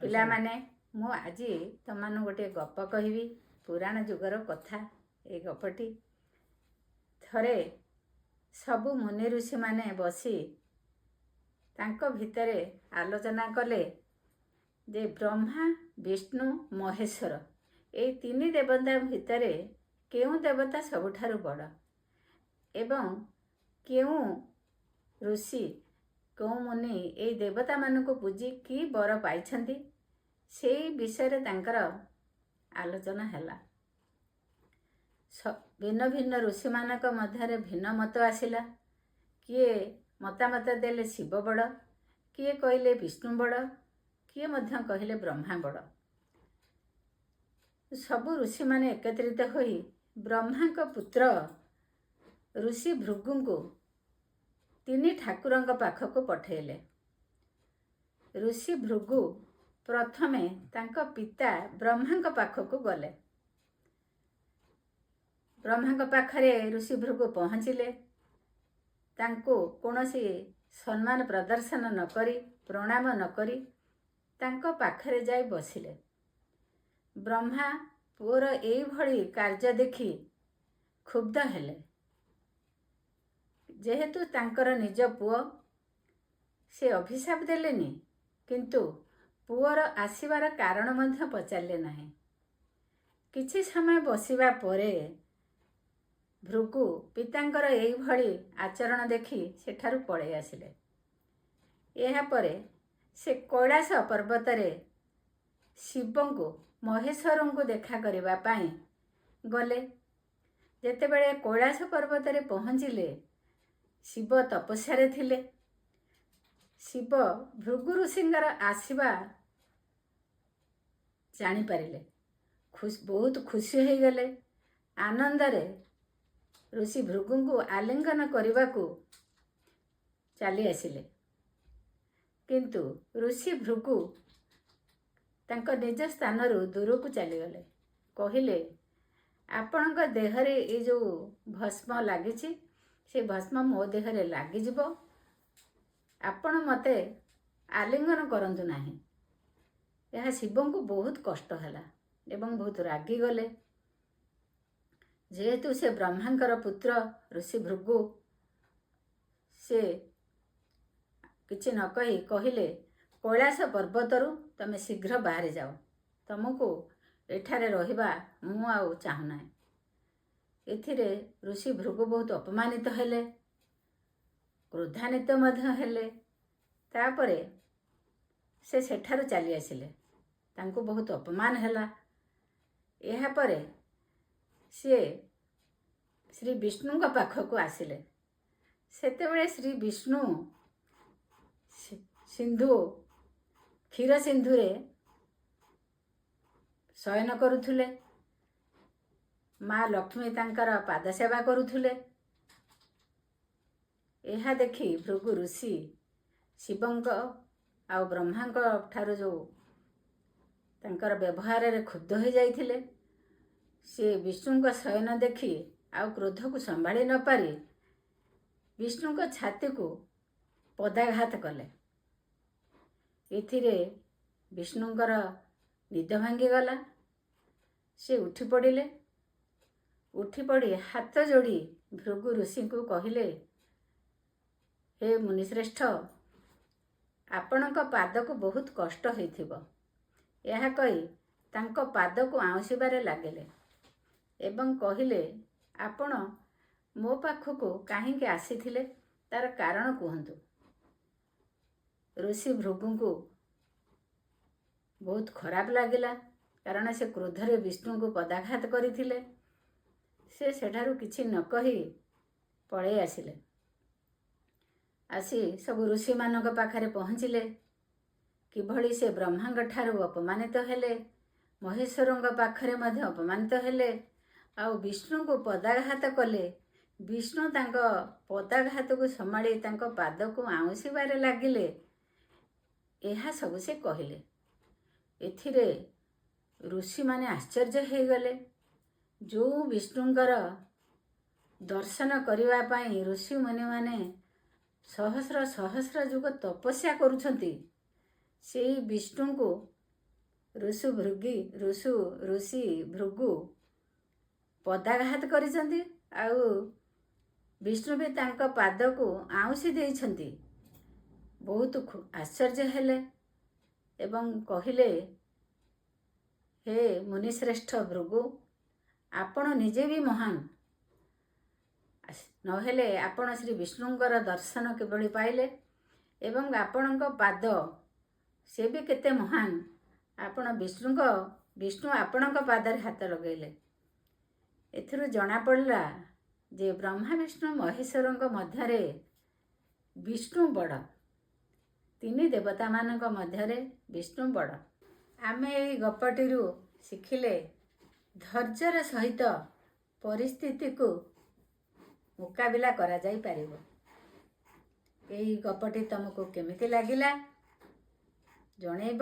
ପିଲାମାନେ, ମୁଁ ଆଜି ତମମାନଙ୍କୁ ଗୋଟିଏ ଗପ କହିବି। ପୁରାଣ ଯୁଗର କଥା ଏଇ ଗପଟି। ଥରେ ସବୁ ମୁନି ଋଷିମାନେ ବସି ତାଙ୍କ ଭିତରେ ଆଲୋଚନା କଲେ ଯେ ବ୍ରହ୍ମା, ବିଷ୍ଣୁ, ମହେଶ୍ୱର ଏଇ ତିନି ଦେବତା ଭିତରେ କେଉଁ ଦେବତା ସବୁଠାରୁ ବଡ଼ ଏବଂ କେଉଁ ଋଷି, କେଉଁ ମୁନି ଏଇ ଦେବତାମାନଙ୍କୁ ପୂଜି କି ବର ପାଇଛନ୍ତି, ସେଇ ବିଷୟରେ ତାଙ୍କର ଆଲୋଚନା ହେଲା। ଭିନ୍ନ ଭିନ୍ନ ଋଷିମାନଙ୍କ ମଧ୍ୟରେ ଭିନ୍ନ ମତ ଆସିଲା। କିଏ ମତାମତ ଦେଲେ ଶିବ ବଡ଼, କିଏ କହିଲେ ବିଷ୍ଣୁ ବଡ଼, କିଏ ମଧ୍ୟ କହିଲେ ବ୍ରହ୍ମା ବଡ଼। ସବୁ ଋଷିମାନେ ଏକତ୍ରିତ ହୋଇ ବ୍ରହ୍ମାଙ୍କ ପୁତ୍ର ଋଷି ଭୃଗୁଙ୍କୁ ତିନି ଠାକୁରଙ୍କ ପାଖକୁ ପଠେଇଲେ। ଋଷି ଭୃଗୁ ପ୍ରଥମେ ତାଙ୍କ ପିତା ବ୍ରହ୍ମାଙ୍କ ପାଖକୁ ଗଲେ। ବ୍ରହ୍ମାଙ୍କ ପାଖରେ ଋଷି ଭୃଗୁ ପହଞ୍ଚିଲେ। ତାଙ୍କୁ କୌଣସି ସମ୍ମାନ ପ୍ରଦର୍ଶନ ନ କରି, ପ୍ରଣାମ ନ କରି ତାଙ୍କ ପାଖରେ ଯାଇ ବସିଲେ। ବ୍ରହ୍ମା ପୁଅର ଏଇଭଳି କାର୍ଯ୍ୟ ଦେଖି କ୍ଷୁବ୍ଧ ହେଲେ। ଯେହେତୁ ତାଙ୍କର ନିଜ ପୁଅ, ସେ ଅଭିଶାପ ଦେଲେନି, କିନ୍ତୁ ପୁଅର ଆସିବାର କାରଣ ମଧ୍ୟ ପଚାରିଲେ ନାହିଁ। କିଛି ସମୟ ବସିବା ପରେ ଭୃଗୁ ପିତାଙ୍କର ଏଇଭଳି ଆଚରଣ ଦେଖି ସେଠାରୁ ପଳେଇ ଆସିଲେ। ଏହାପରେ ସେ କୈଳାସ ପର୍ବତରେ ଶିବଙ୍କୁ, ମହେଶ୍ୱରଙ୍କୁ ଦେଖା କରିବା ପାଇଁ ଗଲେ। ଯେତେବେଳେ କୈଳାସ ପର୍ବତରେ ପହଞ୍ଚିଲେ, ଶିବ ତପସ୍ୟାରେ ଥିଲେ। ଶିବ ଭୃଗୁ ଋଷିଙ୍କର ଆସିବା ଜାଣିପାରିଲେ, ବହୁତ ଖୁସି ହୋଇଗଲେ। ଆନନ୍ଦରେ ଋଷି ଭୃଗୁଙ୍କୁ ଆଲିଙ୍ଗନ କରିବାକୁ ଚାଲି ଆସିଲେ। କିନ୍ତୁ ଋଷି ଭୃଗୁ ତାଙ୍କ ନିଜ ସ୍ଥାନରୁ ଦୂରକୁ ଚାଲିଗଲେ। କହିଲେ, "ଆପଣଙ୍କ ଦେହରେ ଏ ଯେଉଁ ଭସ୍ମ ଲାଗିଛି, ସେ ଭସ୍ମ ମୋ ଦେହରେ ଲାଗିଯିବ। ଆପଣ ମୋତେ ଆଲିଙ୍ଗନ କରନ୍ତୁ ନାହିଁ।" ଏହା ଶିବଙ୍କୁ ବହୁତ କଷ୍ଟ ହେଲା ଏବଂ ବହୁତ ରାଗିଗଲେ। ଯେହେତୁ ସେ ବ୍ରହ୍ମାଙ୍କର ପୁତ୍ର ଋଷି ଭୃଗୁ, ସେ କିଛି ନ କହି କହିଲେ, "କୈଳାସ ପର୍ବତରୁ ତମେ ଶୀଘ୍ର ବାହାରି ଯାଅ। ତମକୁ ଏଠାରେ ରହିବା ମୁଁ ଆଉ ଚାହୁଁନାହିଁ।" ଏଥିରେ ଋଷି ଭୃଗୁ ବହୁତ ଅପମାନିତ ହେଲେ, କ୍ରୋଧାନ୍ୱିତ ମଧ୍ୟ ହେଲେ। ତାପରେ ସେ ସେଠାରୁ ଚାଲି ଆସିଲେ। ତାଙ୍କୁ ବହୁତ ଅପମାନ ହେଲା। ଏହାପରେ ସିଏ ଶ୍ରୀ ବିଷ୍ଣୁଙ୍କ ପାଖକୁ ଆସିଲେ। ସେତେବେଳେ ଶ୍ରୀ ବିଷ୍ଣୁ ସିନ୍ଧୁ, କ୍ଷୀର ସିନ୍ଧୁରେ ଶୟନ କରୁଥିଲେ। ମା ଲକ୍ଷ୍ମୀ ତାଙ୍କର ପାଦ ସେବା କରୁଥିଲେ। ଏହା ଦେଖି ଭୃଗୁ ଋଷି ଶିବଙ୍କ ଆଉ ବ୍ରହ୍ମାଙ୍କ ଠାରୁ ଯେଉଁ ତାଙ୍କର ବ୍ୟବହାରରେ କ୍ଷୁବ୍ଧ ହୋଇଯାଇଥିଲେ, ସେ ବିଷ୍ଣୁଙ୍କ ଶୟନ ଦେଖି ଆଉ କ୍ରୋଧକୁ ସମ୍ଭାଳି ନପାରି ବିଷ୍ଣୁଙ୍କ ଛାତିକୁ ପଦାଘାତ କଲେ। ଏଥିରେ ବିଷ୍ଣୁଙ୍କର ନିଦ ଭାଙ୍ଗିଗଲା। ସେ ଉଠି ପଡ଼ିଲେ। ଉଠି ପଡ଼ି ହାତ ଯୋଡ଼ି ଭୃଗୁ ଋଷିଙ୍କୁ କହିଲେ, "ହେ ମୁନିଶ୍ରେଷ୍ଠ, ଆପଣଙ୍କ ପାଦକୁ ବହୁତ କଷ୍ଟ ହୋଇଥିବ।" ଏହା କହି ତାଙ୍କ ପାଦକୁ ଆଉଁସିବାରେ ଲାଗିଲେ ଏବଂ କହିଲେ, "ଆପଣ ମୋ ପାଖକୁ କାହିଁକି ଆସିଥିଲେ, ତାର କାରଣ କୁହନ୍ତୁ।" ଋଷି ଭୃଗୁଙ୍କୁ ବହୁତ ଖରାପ ଲାଗିଲା, କାରଣ ସେ କ୍ରୋଧରେ ବିଷ୍ଣୁଙ୍କୁ ପଦାଘାତ କରିଥିଲେ। ସେ ସେଠାରୁ କିଛି ନ କହି ପଳେଇ ଆସିଲେ। ଆସି ସବୁ ଋଷିମାନଙ୍କ ପାଖରେ ପହଞ୍ଚିଲେ। କିଭଳି ସେ ବ୍ରହ୍ମାଙ୍କ ଠାରୁ ଅପମାନିତ ହେଲେ, ମହେଶ୍ୱରଙ୍କ ପାଖରେ ମଧ୍ୟ ଅପମାନିତ ହେଲେ ଆଉ ବିଷ୍ଣୁଙ୍କୁ ପଦାଘାତ କଲେ, ବିଷ୍ଣୁ ତାଙ୍କ ପଦାଘାତକୁ ସମ୍ଭାଳି ତାଙ୍କ ପାଦକୁ ଆଉଁସିବାରେ ଲାଗିଲେ, ଏହା ସବୁ ସେ କହିଲେ। ଏଥିରେ ଋଷିମାନେ ଆଶ୍ଚର୍ଯ୍ୟ ହେଇଗଲେ। ଯେଉଁ ବିଷ୍ଣୁଙ୍କର ଦର୍ଶନ କରିବା ପାଇଁ ଋଷିମୁନିମାନେ ସହସ୍ର ସହସ୍ର ଯୁଗ ତପସ୍ୟା କରୁଛନ୍ତି, ସେଇ ବିଷ୍ଣୁଙ୍କୁ ଋଷୁ ଭୃଗି ଋଷୁ ଋଷି ଭୃଗୁ ପଦାଘାତ କରିଛନ୍ତି ଆଉ ବିଷ୍ଣୁ ବି ତାଙ୍କ ପାଦକୁ ଆଉଁସି ଦେଇଛନ୍ତି, ବହୁତ ଆଶ୍ଚର୍ଯ୍ୟ ହେଲେ ଏବଂ କହିଲେ, ହେ ମୁନିଶ୍ରେଷ୍ଠ ଭୃଗୁ, ଆପଣ ନିଜେ ବି ମହାନ, ନହେଲେ ଆପଣ ଶ୍ରୀ ବିଷ୍ଣୁଙ୍କର ଦର୍ଶନ କିଭଳି ପାଇଲେ? ଏବଂ ଆପଣଙ୍କ ପାଦ ସେ ବି କେତେ ମହାନ, ଆପଣ ବିଷ୍ଣୁ ଆପଣଙ୍କ ପାଦରେ ହାତ ଲଗାଇଲେ। ଏଥିରୁ ଜଣାପଡ଼ିଲା ଯେ ବ୍ରହ୍ମା, ବିଷ୍ଣୁ, ମହେଶ୍ୱରଙ୍କ ମଧ୍ୟରେ ବିଷ୍ଣୁ ବଡ଼। ତିନି ଦେବତାମାନଙ୍କ ମଧ୍ୟରେ ବିଷ୍ଣୁ ବଡ଼। ଆମେ ଏଇ ଗପଟିରୁ ଶିଖିଲେ, ଧୈର୍ଯ୍ୟର ସହିତ ପରିସ୍ଥିତିକୁ ମୁକାବିଲା କରାଯାଇପାରିବ। ଏଇ ଗପଟି ତମକୁ କେମିତି ଲାଗିଲା ଜଣେଇବ।